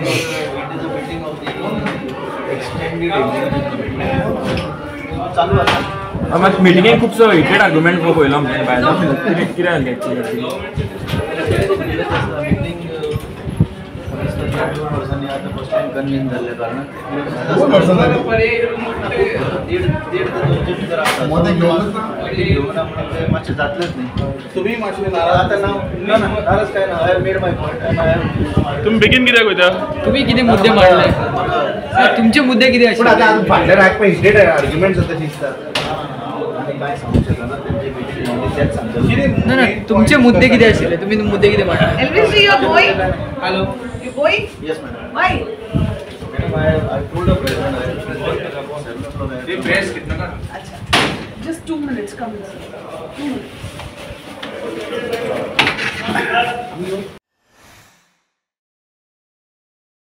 It is a meeting of the extended executive committee. चालू आसा. मात मिटिंगेक खुबसो हिटेड आर्ग्युमेंट पळयलो भायलो, कितें जालें एक्चुअली? मिटींग 2 वर्सांनी आतां फर्स्ट टायम कन्वीन जाल्ल्या कारणान 1.5 ते 2 भितर आसा. घेवना म्हणून ते मातशें जातलेच न्ही. तुमी मातशे नाराज आतां ना ना नाराज काय ना. I have made my point. तुमी बेगीन कित्याक वयता? तुमी कितें मुद्दे मांडले? तुमचे मुद्दे कितें पूण आतां आशिल्ले? फाटल्यान आयकपा हिटेड आर्ग्युमेंट जाता दिसता. आनी कांय सांगूंक शकना. तेंचे मिटींग तेच सांगतले. ना ना, तुमचे मुद्दे कितें आशिल्ले? तुमी मुद्दे कितें मांडले? Elvis ji, you're going? Hello. You're going? Yes madam. Why? Madam, I told the president, I 7 o'clock. Acha. Just 2 minutes, come inside. 2 minutes.